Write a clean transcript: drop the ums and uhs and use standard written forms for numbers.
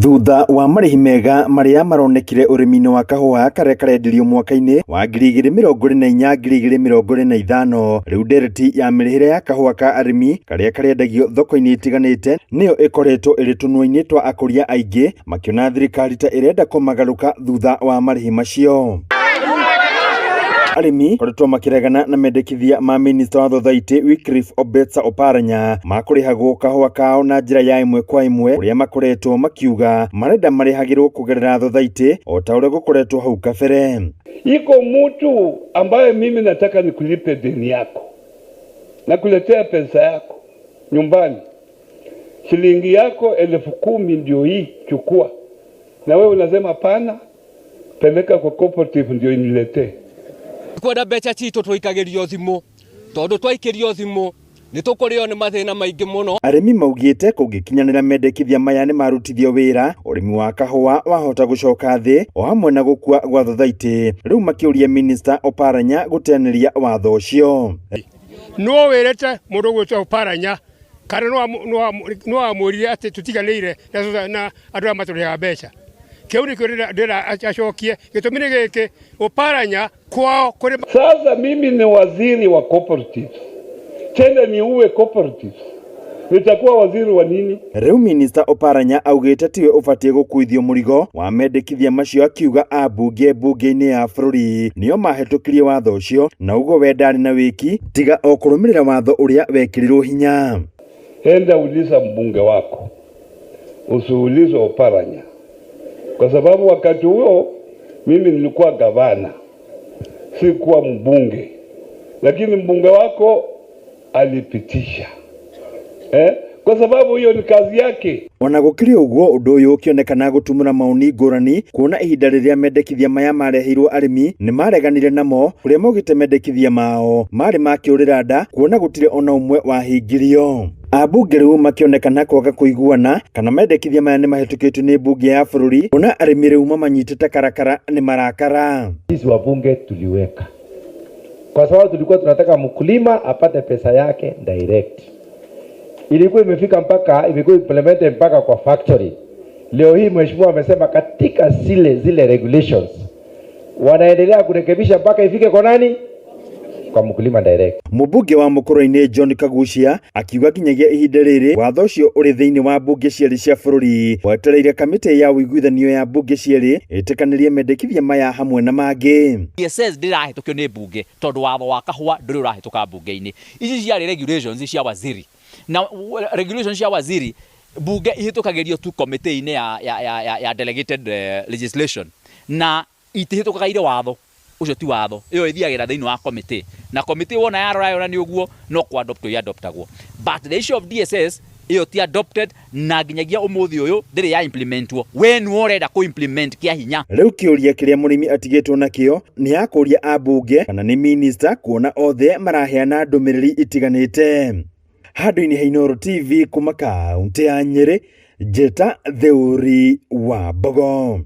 Thutha wa marĩhi mega marĩa maronekire ũrĩmi-inĩ wa kahũa karĩa karendirio mwaka-inĩ wa 2024 2025, rĩu ndereti ya mĩrĩhĩre ya kahũa ka arĩmi karĩa karendagio thoko-inĩ itiganĩte nĩyo ĩkoretwo ĩrĩ tũnua-inĩ twa akũria aingĩ makĩona thirikari ta ĩrenda kũmagarũka thutha wa marĩhi macio. Arĩmi koretwo makĩregana na mendekithia ma minista wa thothaitĩ Wycliffe Obetsa Oparanya ma kũrĩhagwo kahũa kao na njĩra ya ĩmwe kwa ĩmwe ũrĩa makoretwo makiuga marenda marĩhagĩrwo kũgerera thothaitĩ o ta ũrĩa gũkoretwo hau kabere. Iko mtu ambaye mimi nataka nikulipe deni yako, nakuletea pesa yako nyumbani, shilingi yako 10,000 ndio hii, chukua. Na wewe unasema hapana, peleka kwa cooperative ndio iniletee. Kwenda mbeca citũ tũikagĩrio thimũ tondũ twaikĩrio thimũ nĩ tũkũrĩo nĩ mathĩna maingĩ mũno. Arĩmi maugĩte kũngĩkinyanĩra mendekithia maya nĩ marutithio wĩra ũrĩmi wa kahũa wahota gũcoka thĩ o hamwe na gũkua gwa thothaitĩ. Rĩu makĩũria minista Oparanya gũteanĩria watho ũcio. No wĩrĩte mũndũ ũgwĩtwo Oparanya kana no amwĩrire atĩ tũtiganĩire na andũ arĩa matũrĩhaga mbeca. Kĩu nĩkĩo ndĩra acokie gĩtũmi nĩ gĩkĩ Oparanya kwao kũrĩ. Sasa mimi ni waziri wa cooperatives, tena niue cooperatives, nitakuwa waziri wa nini? Rĩu minista Oparanya augĩte tiwe ũbatiĩ gũkuithio mũrigo wa mendekithia macio, akiuga ambunge mbunge-inĩ ya bũrũri nĩo mahĩtũkirie watho ũcio na ũguo we ndarĩ na wĩki tiga o kũrũmĩrĩra watho ũrĩa wekĩrirwo hinya. Enda uliza mbunge wako, usiulize Oparanya, kwa sababu wakati huo mimi nilikuwa gavana, sikuwa mbunge, lakini mbunge wako alipitisha Kwa sababu hiyo ni kazi yake. Ona gũkĩrĩ ũguo, ũndũ ũyũ ũkĩonekana gũtumũra maoni ngũrani kuona ihinda rĩrĩa mendekithia maya mareheirwo arĩmi nĩ mareganire namo, kũrĩa maugĩte mendekithia mao marĩ ma kĩũrĩra nda kuona gũtirĩ ona ũmwe wahingirio. Ambunge rĩu makĩonekana kwaga kũiguana kana mendekithia maya nĩ mahĩtũkĩtio nĩ mbunge ya bũrũri, kuona arĩmi rĩu mamanyitĩte karakara nĩ marakara. Sisi wabunge tuliweka kwa sababu tulikuwa tunataka mkulima apate pesa yake direct. Ilikuwa imefika mpaka imekuwa implemented mpaka kwa factory. Leo hii mheshimiwa amesema katika zile regulations wanaendelea kurekebisha mpaka ifike kwa nani? Kwa mkulima direct. Mũmbunge wa Mũkũrwe-inĩ John Kaguchia akiuga nginyagia ihinda rĩrĩ watho ũcio ũrĩ thĩinĩ wa mbunge cierĩ cia bũrũri wetereire kamĩtĩ ya ũiguithanio ya mbunge cierĩ ĩtĩkanĩrie mendekithia maya hamwe na mangĩ. DSS ndĩrahĩtũkio nĩ mbunge tondũ watho wa kahũa ndũrĩ ũrahĩtũka mbunge-inĩ. Ici ciarĩ regulations cia waziri na regulations cia waziri mbunge ihĩtũkagĩrio tu committee-inĩ ya delegated legislation na itihĩtũkaga irĩ watho ũcio ti watho ĩyo ĩthiagĩra thĩinĩ wa committee na committee wona yarora yona nĩ ũguo no kũ adopt ĩadoptagwo, but the issue of DSS ĩyo ti adopted na nginyagia ũmũthĩ ũyũ ndĩrĩ ya implementwo. We nĩwe ũrenda kũ implement kĩa hinya. Rĩu kĩũria kĩrĩa mũrĩmi atigĩtwo nakĩo nĩ ya kũria ambunge kana nĩ minista kuona othe maraheana ndũmĩrĩri itiganĩte. Handũ-inĩ ha Inooro TV kuma kaũntĩ ya Nyĩrĩ, Njĩta Theuri wa Mbogo.